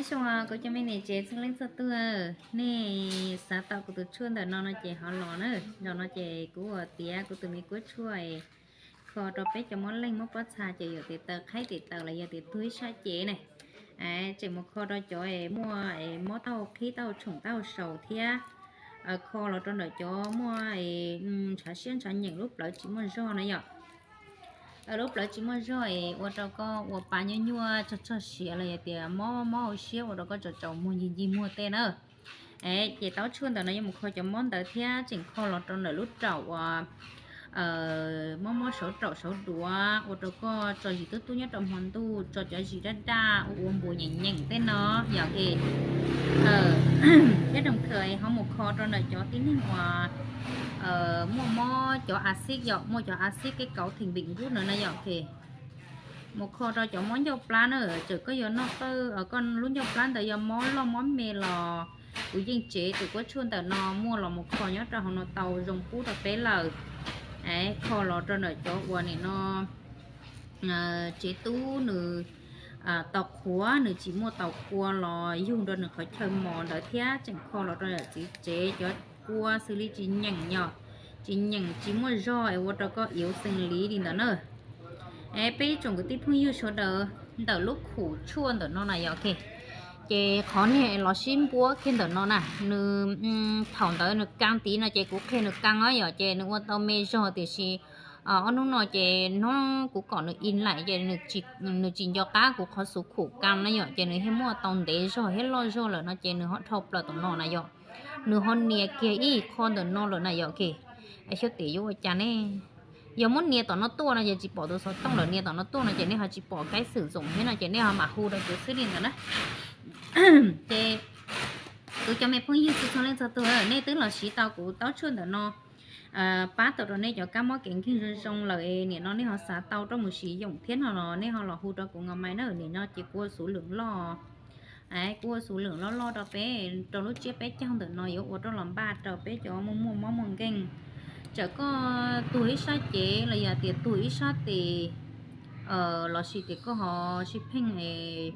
Xyoo kuv cov me niam tsev txhua leej txhua tus, nej xav tau kuv tus tshuaj ntawm no no ces ho los na. Zaum no ces kuv ua tiav kuv tus me kuab tshuaj kho rau peb cov mob leeg mob pob txha ces yog tias taws qhaib tes taws los yog tias tuag ib sab cev ne. Tseem mus kho rau cov muaj mob taub hau qhib taub hau tshoom taub hau saus thiab kho los rau ntawm cov muaj ntshav siab ntshav nyeem lub plawv tsis muaj zog na yom. Lub plawv tsis muaj zog es ua rau koj ua pa nyuaj nyuaj tog txog siav los yog tias mob mob hauv siab ua rau koj tsaus tsaus muag ncig ncig muag tej na. Ces taub tshuaj ntawm no yuav mus kho cov mob ntawd thiab tseem kho los rau ntawm lub raum uas mob mob saud raum saud duav ua rau koj tso zis tub tub nyob rau hmo ntuj, tso cov zis daj daj ua ua npuas nyeem nyeem tej no yom. Thiab doos thawm ho mus kho rau ntawm cov tib neeg uas muaj mob cov a xib yom, muaj cov a xib kev kauv theem vim nqub no na yom. Mus kho rau cov mob ncauj plab na, txawm koj yuav noj tawj koj lub ncauj plab ntawd yog mob loj mob me los kuv yeej tsev tus kuab tshuaj ntawm no muaj los mus kho nyob rau hauv no tau zoo pub rau peb lawm. Kho los rau ntawm cov uas nim no tsev tub nws tau qhuav nws tsis muaj taus kua los yug rau nws qhov chaw mos ntawd thiab tseem kho los rau ntawm txiv tsev cov kua xws li tsis nyeem yom, tsis nyeem tsis muaj zog es ua rau koj iv xees liv li ntawd na. Peb tsoom kwv tij phooj ywg sawv daws, ntawm lub khum tshuaj ntawm no na yom, ces qhov niag los sib npuab kiag ntawm no na, nws thaum ntawd nws kab tid no ces kuv qhia nws kab os yom, ces nws ua tau me zog tiam sis ob hnub no ces hnub kuv kom nws i laim ces nws tsis nco qab kuv qhov xuv khum kab na yom, ces nws thiaj muaj tau ntev zog thiab loj zog lawm no ces nws ho dhau plaws tom no na yom. Nws ho nias kiag ib qho ntawm no lawm na yom. Xyov tias yuav ua cas ne, yog muab nias tom no tuaj no ces tsis pom tus xov tooj lawm, nias tom no tuaj no ces nej ho tsis pom kaib xwm zoom thiab no ces nej ho mam hu rau kuv xwb li ntawd na. Ces kuv cov me phooj ywg txhua leej txhua tus, nej twb los siv tau kuv taub tshuaj ntawm no pab tau rau nej cov kab mob kev nkeeg zoo zoo lawm, nim no nej ho xav tau rau mus siv yoom thiab no los nej ho los hu rau kuv nkaus mas na. Nim no ces kuv ua xuv lwm loj, kuv ua xuv lwm loj loj rau peb, rau lub tsiab peb caug ntawm no yuav ua rau los npaj rau peb cov muaj muaj mob muaj nkeeg. Txawm koj tuag ib sab cev los yog tias tuag ib sab tes, lossis tias koj ho sib pheej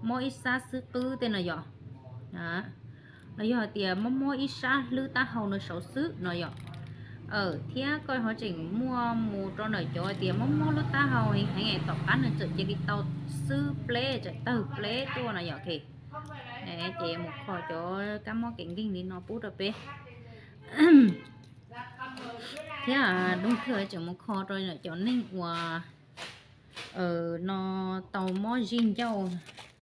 mob ib sab xwb qwb tej no yom, los yog hais tias mob mob ib sab hlwb taub hau no saud xwb no yom, thiab koj ho tseem muaj mus rau ntawm cov tias mob mob lub taub hau heev heev es tom qab nws txawm cia li tau xwb pleb txawm tawg pleb tuaj no yom. Ces mus kho cov kab mob kev nkeeg li no pub rau peb. Thiab doos thawm tseem mus kho rau ntawm cov neeg uas no tau mob zij ncauj,